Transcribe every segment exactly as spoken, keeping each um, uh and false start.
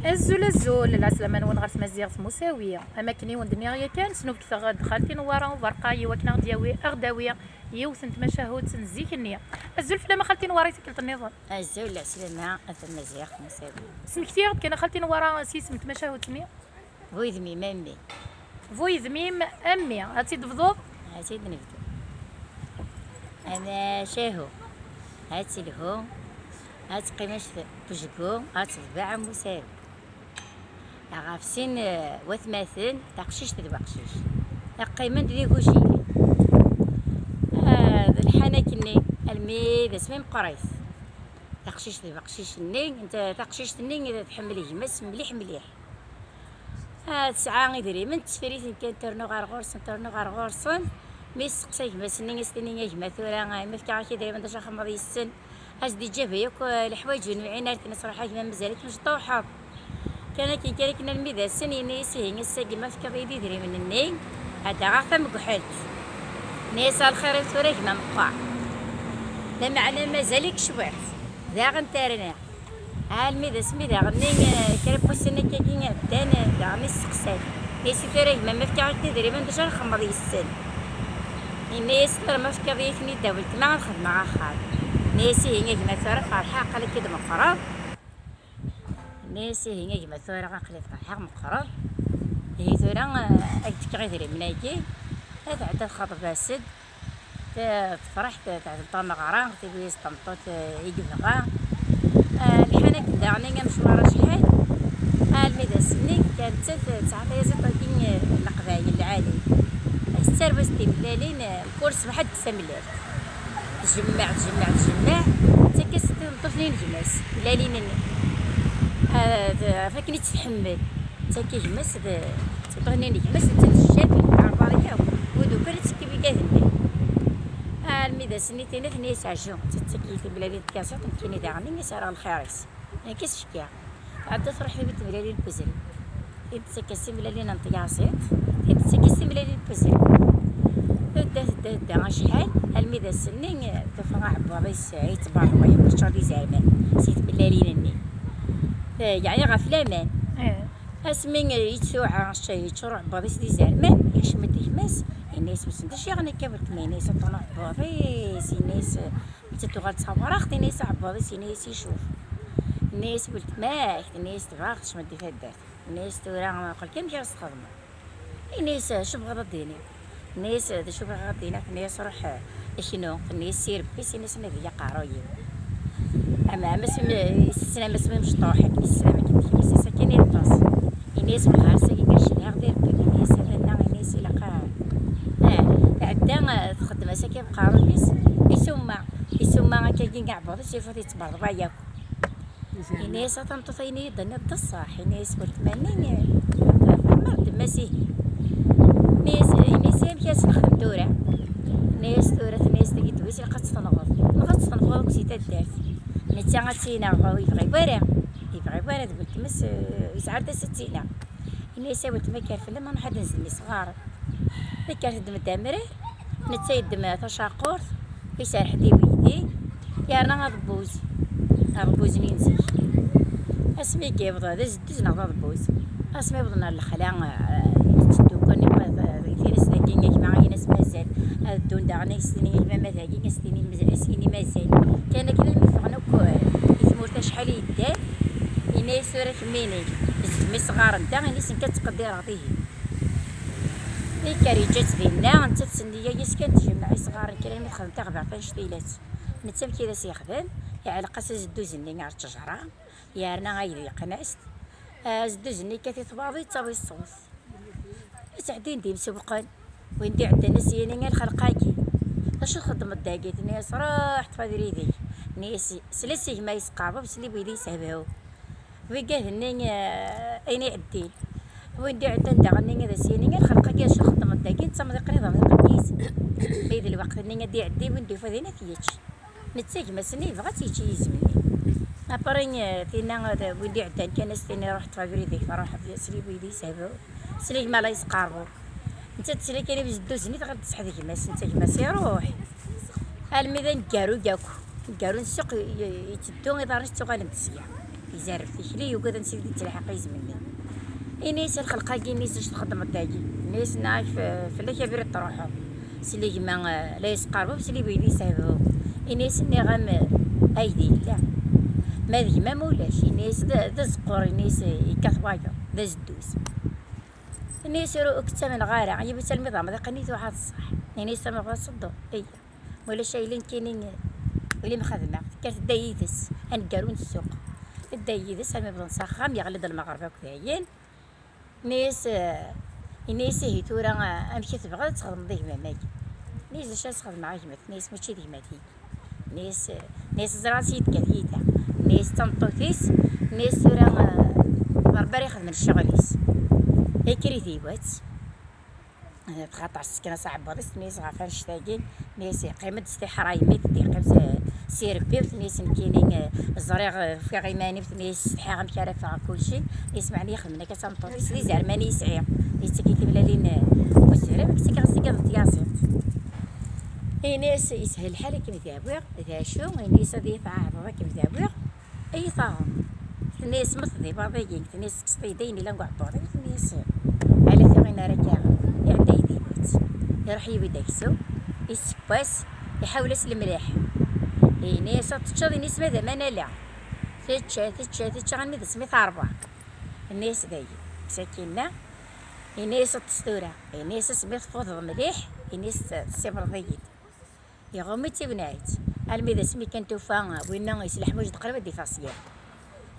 Azul, azul, lɛeslama-nwen ɣer tmaziɣt Musawi. Am akken i wen-d-nniɣ yakan, snubget-aɣ-d xalti Newwara Uberqay i wakken aɣ-d-yawi, aɣ-d-awi yiwet n tmacahut n zik-nni. Azul fell-am a xalti Newwara i tikkelt nniḍen. Azul, lɛeslama a tmaziɣt Musawi. Smekti-aɣ-d kan a xalti Newwara s yisem n tmacahut-nni. Bu yedmim a mmi. Bu yedmim a mmi, ad tt-id-tebduḍ? Ad tt-id-nebdu. Amacahu, ad telhu, ad teqqim anect n ujgu, ad teḍbeɛ am usaru. Ɣef sin, eh, watmaten, taqcict d weqcic, qqimen-d d igujilen. Ah, d lḥan akkenni, almi d asmi meqqrit. Taqcict d weqcic-nni, nta-, taqcict-nni tḥemmel gma-s mliḥ mliḥ. Ah, tesɛa idrimen, teffer-iten kan, ternu ɣer ɣur-sen, ternu ɣer ɣur-sen. Mi testeqsa gma-s-nni, as-tini: "A gma, tura, ah, ma fkiɣ-ak idrimen, d acu ara txedmeḍ yes-sen?" As-d-iǧǧab akk, ah, leḥwayeǧ ur nwiɛin ara, tenna-as: "Ruḥ a gma, mazal-ik mecṭuḥeḍ." Kan akken, kan akken, almi d ass-n, yenna-yas: "Ihi, ass-agi ma tefkiḍ-iyi-d idrimen-nni, ad d-aɣeɣ tamegḥelt." Yenna-yas: "A lxir-iw tura a gma meqqer. Lameɛna mazal-ik cwiṭ." Daɣen terna. Almi d asmi daɣen-nni, eh, kra n wussan akkagi ɛeddan, eh, daɣen isteqsa-t. Yenna-yas: "Tura a gma, ma fkiɣ-ak-d idrimen, d acu ara txedmeḍ yes-sen?" Yenna-yas: "Tura ma tefkiḍ-iyi-ten-id a weltma, ad xedmeɣ axxam." Yenna-yas: "Ihi a gma, tura ferḥeɣ, aql-ik-id meqqreḍ." Yenna-yas: "Ihi a gma, tura aql-i ferḥeɣ meqqreḍ. Ihi tura, eh, ad k-d-fkeɣ idrimen-agi, ad tɛedda txaḍeb-as-d." Te-, tefreḥ, te-, teɛdel tameɣra, tiwi-s tameṭṭut, eh, i yebɣa. Ah, lḥan akken daɣen i amecwar acḥal, almi d ass-nni, kan nettat, eh, tesɛa tayaziḍt-agi, eh, n Leqbayel lɛali. Tettarwa-s timellalin, eh, kul ṣṣbeḥ ad d-tamellalt. Tjemmeɛ, tjemmeɛ, tjemmeɛ, tettak-as tameṭṭut-nni n gma-s, timellalin-nni. Ah, d-, ɣef akken i tt-tḥemmel. Tettak i gma-s d, d tebɣa-nni n gma-s, nettat tejjab, ɛerḍeɣ yakk, wid ukan ad tekki wigad-nni. Almi d ass-nni, tinna tenna-yas: "Ɛju, tettak-iyi timellalin n tyaziḍt, nekkini daɣen i s-rreɣ lxir-is. Nekk i s-fkiɣ." Tɛedda truḥ tiwi timellalin n uzrem. Tin tettak-as timellalin n tyaziḍt, tin tettak-as timellalin n uzrem. Tedda, tedda, tedda acḥal, almi d ass-nni, tufa aɛebbuḍ-is yettberḍ, wa yakk yeččur d izerman, si tmellalin-nni. Eh, yeɛni ɣef laman. Eh. Asmi yettuɛa, yeččur uɛebbuḍ-is d izerman, yekcem-d gma-s, yenna-yas: "Wissen d acu yeɣni akka weltma?" Yenna-yas: "Aṭṭan uɛebbuḍ-is." Yenna-yas, nettat tuɣal d tawraɣt, yenna-yas aɛebbuḍ-is, yenna-yas: "Icuf." Yenna-yas: "Weltma-k." Tenna-yas: "Tebɣa ad tekcem di taddart." Yenna-yas: "Tura, aql-k amek ara s-txedmeḍ?" Ini-as: "Acu tebɣiḍ ad d-iniɣ?" Ini-as: "D acu bɣiɣ ad d-iniɣ?" Tenna-as: "Ruḥ, eh, knu." Tenna-as: "Si Rebbi, sin-as ad iyi aqerruy-iw." Ama, ama s-, sslam asmi mecṭuḥ, akken sslam akken tekmes-as akken yeṭṭes. Ini-as: "Wellah ar ass-agi kan cedhaɣ di Rebbi." Ini-as: "A tanna," ini-as, "ilaq a-, ah." Tɛedda, eh, txeddem-as akka aqerruy-is, isumma, isumma akkagi aɛebbuḍ-is, yeffeɣ yettberḍbay yakk. Ini-as: "A tameṭṭut, ayen i yi-d-tenniḍ d ṣṣeḥ." Ini-as: "Weltma-nni, ma ddem-as ihi." Ini-as, ini-as: "Amek ara s-nexdem tura?" Ini-as: "Tura," tenna-as, "tagi ddwa-s ilaq ad tt-tenɣeḍ. Neɣ ad tt-tenɣeḍ akk si taddart. Netta ad tt-ineɣ, ur yebɣi wara. Yebɣi wara d weltma-s, eh, yesɛa artas ad tt-ineɣ." Ini-as: "A weltma, kker fell-am, ad nruḥ ad nzem isɣaren." Tekker teddem-d amrar, netta yeddem tacaqurt, iserreḥ-d i weydi, yerna aḍebbuz, aḍebbuz-nni n zik. Asmi i yewweḍ d azedduz neɣ d aḍebbuz. Asmi wwḍen ɣer lexla, eh, yetteddu kan, eh, di tira-s dagi, a gma, ayen as mazal. Ad ddun daɣen, a s-tini a gma ma dagi, a s-tini maz-, a s-yini mazal. Kan akken almi ffɣen akk, eh, i tmurt acḥal i yeddan, yenna-yas: "Tura kemmini, zgem isɣaren da, ini-as nekk ad ttqeddireɣ dihin." Ikker yeǧǧa-tt dinna, nettat s nniya-is kan tjemmeɛ isɣaren kan almi texdem taɣbert annect-ilat. Netta amek i d as-yexdem, iɛelleq-as azedduz-nni ar ttejra, yerna aydi yeqqen-as-t. Azedduz-nni yekkat i tbaḍi, yettawi ṣṣut. Ttɛeddin-d imsewwqen, win d-iɛeddan a s-yini: "A lxelq-agi, d acu txeddmeḍ dagi?" Tenna-yas: "Ruḥ ṭṭef abrid-ik." Tenna-yas: "Sel-as i gma yesqerreb, sel i wid yeshebhu." Wigad-nni, eh, ayen iɛeddin. Win d-iɛeddan daɣen-nni ad as-yini: "A lxelq-agi, acu txeddmeḍ dagi? Netta amḍiq-nni d amḍiq n yizem." Ma d lweqt-nni ad d-iɛeddi, win d-yufa din ad t-yečč. Netta gma-s-nni yebɣa ad tt-yečč yizem-nni. Après, eh, tinna, eh, win d-iɛeddan kan a s-tini: "Ruḥ ṭṭef abrid-ik, truḥeḍ, sel i wid yeshebhu, sel i gma la yesqerrbu." Netta tesla kan i uzedduz-nni, tɣil tṣeḥ d gma-s, netta gma-s iruḥ. Almi d aneggaru yakk, aneggaru n ssuq, y-, y-, yetteddu, iḍarren-is ttuɣalen-d sya. Izerreb tikli, yugad ansi d-yettelḥaq yizem-nni. Ini-as: "A lxelq-agi," ini-as, "acu txeddmeḍ dagi?" Ini-as: "Nniɣ-ak f-, fell-ak abrid truḥeḍ. Sli gma, eh, la yesqerbub, sli wid yesɛebbu." Ini-as: "Nniɣ-am, eh, aydi yella. Ma d gma-m ulac." Ini-as: "D, d azeqqur," ini-as, eh, "yekkat wayeḍ, d azedduz." Ini-as: "Ur, ur k-ttamneɣ ara, yiwet almi d amḍiq-nni tuḥaḍ ṣṣeḥ." Ini-as: "Tama bɣa tṣeddu, iyya. Ma ulac ayli nekkini, wili mxedmeɣ." Tekker tedda yid-s, aneggaru n ssuq. Tedda yid-s, armi wwḍen s axxam, yeɣli-d lmeɣreb akk dayen. Ini-as, eh, ini-as: "Ihi tura, eh, amek i tebɣiḍ ad txedmeḍ i gma-m-agi?" Ini-as: "D acu ara s-xedmeɣ a gma?" Ini-as: "Mačči d gma-tigi." Ini-as, ini-as: "Ẓriɣ ansi d-tekka tyita." Ini-as: "D tameṭṭut-is." Ini-as: "Tura, eh, d Ṛebbi ara ixedmen ccɣel-is." Ikker idiwa-tt. Eh, xaṭer tesken-as aɛebbuḍ-is, tenna-yas ɣef annect-agi, tenna-yas yeqqim-d s tiḥraymit, d-yeqqim s, s irebbi-w, tenna-yas nekkini, eh, ẓriɣ, eh, ufiɣ iman-iw, tenna-yas setḥiɣ amek ara ffɣeɣ kulci, tenna-yas meɛna ixedmen akka d tameṭṭut-is, d izerman i yesɛi, yettak-it timellalin, eh, n uzrem, yettak-as tigaḍ n tyaẓiḍt. Ini-as yeshel lḥal akken d-awiɣ, d acu, ini-as ad iyi-tɛaheḍeḍ akken d-awiɣ, Ay taɣeḍ, tenna-yas, ma tḍibaḍ-iyi, tenna-yas, tekkseḍ-iyi-d ayen yellan deg uɛebbuḍ-iw, tenna-yas, ala tiɣin ara k-aɣeɣ. Iɛedda yid-i yiwet, iruḥ yiwi-d aksum, isseww-as, iḥawel-as lemleḥ. Ini-as, ad teččeḍ, ini-as, ma d aman ala. Tečča, tečča, tečča, armi d asmi terbeɛ. Ini-as, dayi, sakin-nni, ini-as, ṭṭes tura. Ini-as, asmi tfudeḍ mliḥ, ini-as, tessibreḍ-iyi-d. Iɣumm-itt, iwenneɛ-itt. Almi d asmi kan tufa winna yesleḥmuj-d qrib ad d-iffeɣ sya.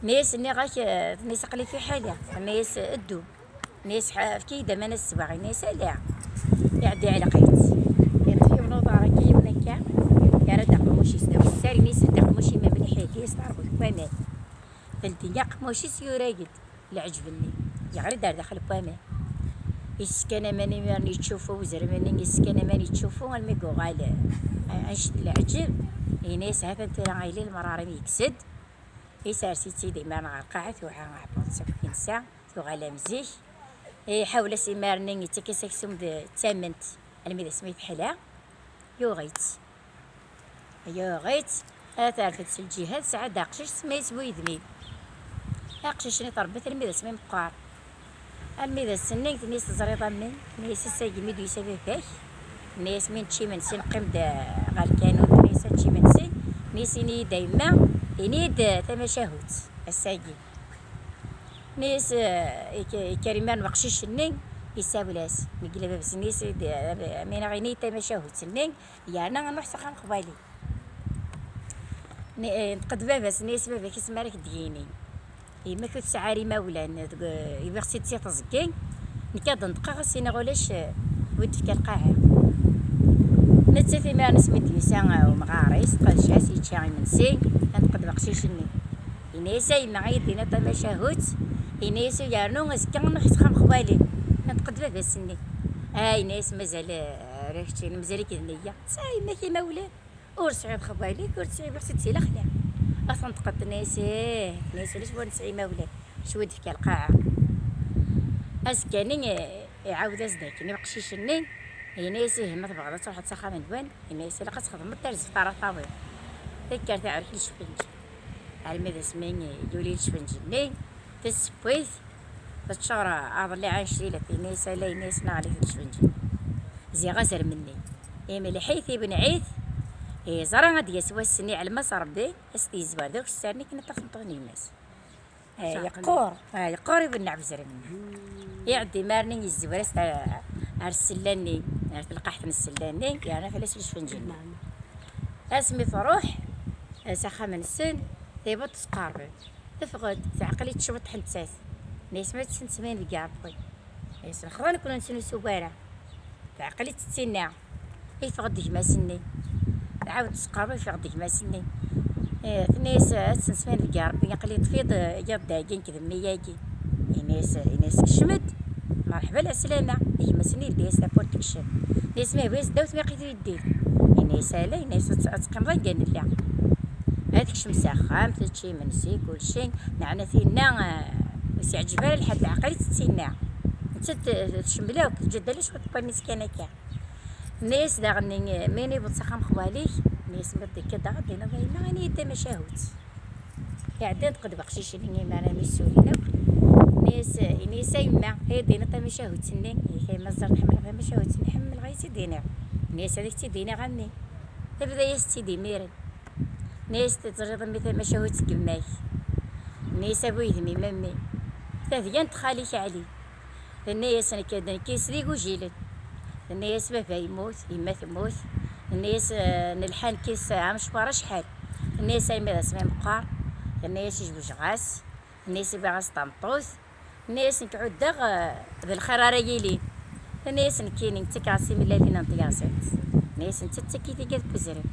Tenna-yas, nniɣ-ak, eh, tenna-yas, aql-i fi ḥala. Tenna-yas, ddu. Tenna-yas, ḥa-, efk-iyi-d aman ad sweɣ. Yenna-yas, ala. Iɛedda iɛelleq-itt. Iṭṭef yiwen uḍar akka, yiwen akka. Yerra-d aqemmuc-is d awessar, yenna-yas, ddu aqemmuc-im mliḥ, iheyya-yas taṛbut n waman. Teldi aqemmuc-is, yura-yi-d. Lɛeǧb-nni, yeɣli-d ar daxel n waman. Yeskan aman imiren yettcuffu, uzrem-nni yeskan aman yettcuffu, almi yuɣal, eh, annect n leɛǧeb. Yenna-yas, ha-t-an tura ayli lemṛaṛ-im yekkes-d. Isers-itt-id imiren ɣer lqaɛa, tuɣa aɛebbuḍ-is akk tensa, tuɣal am zik. Iḥawel-as imarnni, yettak-as aksum d tamment, almi d asmi teḥla, yuɣ-itt. Yuɣ-itt, ad terfed s lǧiha, tesɛa-d aqcic, semma-yas bu yedmim. Aqcic-nni tṛebba-t armi d asmi meqqer. Armi d ass-nni, tenna-yas, teẓriḍ a mmi? Tenna-yas, ass-agi mi d-yusa baba-k, tenna-yas, mi nečča imensi, neqqim-d ɣer lkanun, tenna-yas, ad nečč imensi, tenna-yas, ini-yi-d a yemma, ini-yi-d tamacahut, ass-agi. Tenna-yas, eh, ik-, ikker imir n weqcic-nni, isawel-as, mi yella baba-s, tenna-yas, "Ini-yi-d tamacahut-nni, yerna ad nruḥ s axxam xwali." Ni-, eh, yenṭeq-d baba-s, yenna-yas, "Baba-k isem ara k-d-yini. Yemma-k ur tesɛi ara imawlan, deg, eh, iwiɣ-tt-id si teẓgi. Nekk ad d-neṭqeɣ, ad s-iniɣ ulac, eh, wi d-tefka lqaɛa." Nettat imiren asmi d-yusa, eh, umɣar-is, tqedc-as, yečča imensi, yenṭeq-d weqcic-nni. Yenna-yas, "A yemma, ad yi-d-tiniḍ tamacahut." Yenna-yas, "Yernu azekka ad nruḥ s axxam xwali." Yenṭeq-d baba-s-nni. "Ah," yenna-yas, "mazal, eh, ara keččini, mazal-ik d neyya. Tesɛa yemma-k imawlan?" "Ur sɛiɣ xwali-k, ur tesɛiḍ iɣsi d tilexla." Ad tenṭeq-d, tenna-yas, "Ih," tenna-yas, "ulac win nesɛi imawlan." Cwi d-tefka lqaɛa. Azekka-nni, eh, iɛawed-as-d akken i uqcic-nni, yenna-yas, "Ih, ma tebɣiḍ ad truḥeḍ s axxam-nwen," yenna-yas, "ilaq ad txedmeḍ tarzeft ara tawiḍ." Tekker teɛrek lecfenǧ. Armi d asmi yuli lecfenǧ-nni, tesseww-it, teččur aḍelliɛ anect-ila, tenna-yas, "Ala," yenna-yas, "neɣli-t lecfenǧ." Ziɣ azrem-nni imleḥ-it, iwenneɛ-it, iẓra ad d-yas wass-nni, iɛlem-as Ṛebbi, ad s-t-yezwar d akessar-nni akken ad tafeḍ n gma-s. Eh, yeqqur, eh, yeqqur iwenneɛ uzrem-nni. Iɛedda imarni yezwar-as ar, ar ssella-nni, ar telqaḥt n ssella-nni, yerna fell-as lecfenǧ-nni. Asmi truḥ, eh, s axxam-nsen, tiweḍ tesqerreb. Teffeɣ-d, teɛqel-itt cwiṭ ḥentat. Nna-yas, "Ma tessnem ttmeslay deg Ṛebbi?" Nna-yas, "Lexḍa-nwen ur nettnusu ara." Teɛqel-itt tettinna. Iffeɣ-d gma-s-nni. Tɛawed tesqerreb, iffeɣ-d gma-s-nni. Eh, tenna-yas, "Ad tessnem ttmeslay deg Ṛebbi, aql-i ṭṭfiɣ-d, eh, iḍ dagi nekk d mmi-agi." Yenna-yas, yenna-yas, "Kcem-d." "Merḥba, lɛeslama." Gma-s-nni yeldi-yas tawwurt tekcem. Nna-yas, "Ma yehwa-yas ddaw tmiqit yeddid." Yenna-yas, "Ala," yenna-yas, "ad, ad teqqimeḍ anga nella." Ad tekcem s axxam, tečč imensi, kulci. Meɛna tinna, eh, ur s-yeɛǧib ara lḥal, teɛqel-itt tettinna. Nettat, eh, tcemmel akk, teǧǧa-d ala cwiṭ n waman kan akka. Nna-yas daɣen, eh, mi yewweḍ s axxam xwali-k, nna-yas, "Mi d-tekkiḍ daɣen, d-tiniḍ a yemma, ini-yi-d tamacahut." Iɛedda, neṭqed uqcic-nni imir mi ssurin akk. Ini-as, ini-as: "A yemma, ay d-iniḍ tamacahut-nni, yak a yemma ẓer ḥemmleɣ tamacahut-nni, ḥemmleɣ ay tt-id-iniɣ." Ini-as: "Ad ak-tt-id-iniɣ a mmi." Tebda-yas-tt-id imiren. Ini-as: "Teẓriḍ a mmi tamacahut n yemma-k?" Ini-as: "A bu yedmi a mmi, tadyant n xali-k Ɛli." Tenna-yas: "Nekk, d nekk i s d igujilen." Tenna-yas: "Baba yemmut, yemma temmut." Tenna-yas: "Eh, nelḥa nekk i s amecwar acḥal." Tenna-yas: "Armi d asmi meqqar." Tenna-yas: "Jewjeɣ-as." Tenna-yas: "Bɣiɣ-as tameṭṭut." Tenna-yas: "Nekk ɛuddeɣ, eh, d lxir ara yilin." Tenna-yas: "Nekkini, nettakeɣ-as timellalin n tyaẓiḍt." Tenna-yas: "Nettat d takit-agi deg uzrem."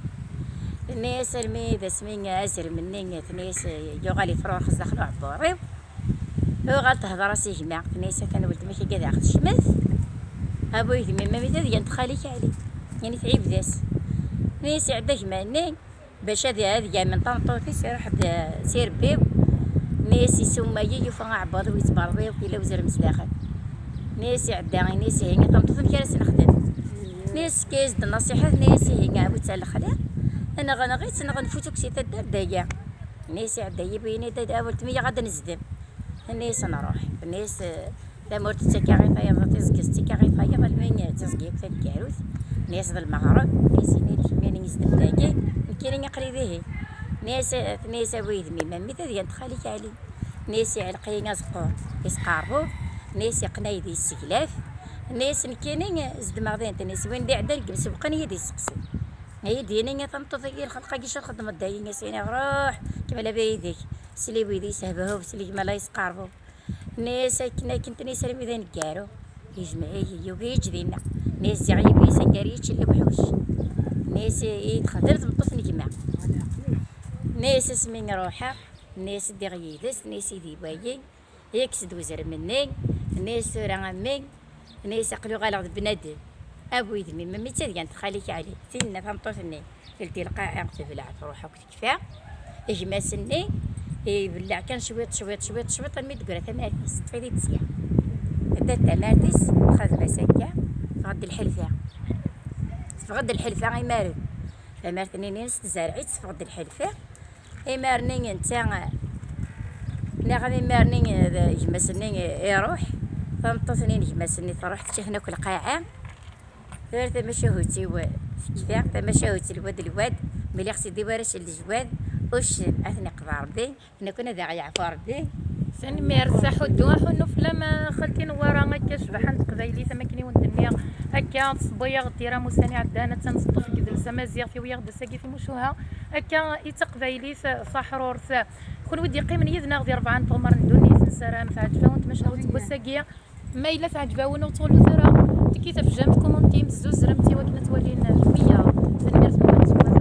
Tenna-yas: "Armi d asmi azrem-nni," tenna-yas, "yuɣal ifrurex zdaxel uɛebbuḍ-iw." Uɣal tehder-as i gma, tenna-yas: "Atan weltma-k akka d aɣ tecmet." A bu yedmi, ma mi tadyant n xali-k Ɛli, yani tɛibed-as. Tenna-yas: "Iɛedda gma-nni bac ad, ad yamen tameṭṭut-is, iruḥ-d s irebbi-w." Tenna-yas: "Isuma-yi, yufa aɛebbuḍ-iw yettberḍi, yella uzrem sdaxel." Tenna-yas: "Iɛedda, ini-as ihi a tameṭṭut amek ara s-nexdem?" Tenna-yas: "Tefka-yas-d nnasiḥa." Tenna-yas: "Ihi a bu ttɛellexli, neɣ neɣ-itt neɣ nfut akk si taddart dagi." Tenna-yas: "Iɛedda-yi bu yini-d a weltma-yi ad nezdem." Tenna-yas: "Nruḥ." Tenna-yas: "Tamurt d takaɣit tayeḍ, tiẓgi d tikaɣit tayeḍ, almi d tiẓgi akk taneggarut." Tenna-yas: "D lmeɣreb." Tenna-yas: "Ini-d kemmini izdem dagi, nekkini aql-i dihin." Tenna-yas, tenna-yas: "A bu yedmi, ma mi tadyant n xali-k Ɛli." Tenna-yas: "Iɛelleq-iyi azeqqur, isqerbu." Tenna-yas: "Iqqen-iyi-d yesseglaf." Tenna-yas: "Nekkini zedmeɣ din." Tenna-yas: "Win d-iɛeddan deg yimsewqen i yi-d-yesteqsi, i yi-d-yini a tameṭṭut-agi, lxelq-agi acu txeddmeḍ dagi?" Tenna-yas: "Ini-as: Ruḥ, kemmel abrid-ik, sel i wid yesehbehub, sel i gma la yesqerbu." Tenna-yas: "Akken, akken." Tenna-yas: "Armi d aneggaru, yejmeɛ-iyi, yugi-yi-ǧǧ dinna." Tenna-yas: "Ziɣ yiwi-s aneggaru yeččelli uḥuc." Tenna-yas: "I yi-d-texdem tmeṭṭut n gma." Tenna-yas: "Asmi ruḥeɣ," tenna-yas, "ddiɣ yid-s." Tenna-yas: "Idi wayi, yekkes-d uzrem-nni." Tenna-yas: "Tura a mmi," tenna-yas, "aql-i uɣaleɣ d bnadem." A bu yedmi, ma mi d tadyant n xali-k Ɛli, tinna tameṭṭut-nni teldi lqaɛa, tebleɛ, truḥ akk tekfa. Gma-s-nni ibellaɛ kan cwiṭ, cwiṭ, cwiṭ, cwiṭ, almi d-teggra tamart-is, teṭṭef-it-id sya. Tedda-d tamart-is, txadem-as akka, teffeɣ-d lḥelfa. Teffeɣ-d lḥelfa imaren. Tamart-nni-ines tzerɛ-itt, teffeɣ-d lḥelfa. Imaren-nni netta, niɣ imaren-nni d gma-s-nni iruḥ, tameṭṭut-nni n gma-s-nni truḥ tečča-ten akk lqaɛa. Tura tamacahut-iw tekfa, tamacahut n lwad lwad, mliɣ sidi warrac n lejwad, uccen ad ten-iqḍa Rebbi, nekkni ad aɣ-yeɛfu Rebbi. Tanemmirt, aḥuddu, aḥunnu fell-am, a xalti Newwara, akka cbaḥa n teqbaylit, am akken i wen-d-nniɣ, akka tessewway-aɣ-d tira n wussan iɛeddan, attan teṭṭef deg yidles amaziɣ, tiwi-aɣ-d ass-agi timucuha, akka i d taqbaylit taḥrurt. Kenwi d-yeqqimen yid-neɣ di rebɛa n tɣemmar n ddunit, nessaram teɛǧeb-awen tmacahut n wass-agi. Ma yella teɛǧeb-awen, ur ttɣullut ara, tekki tafejjamt, kumuntim, tezzuzremt i wakken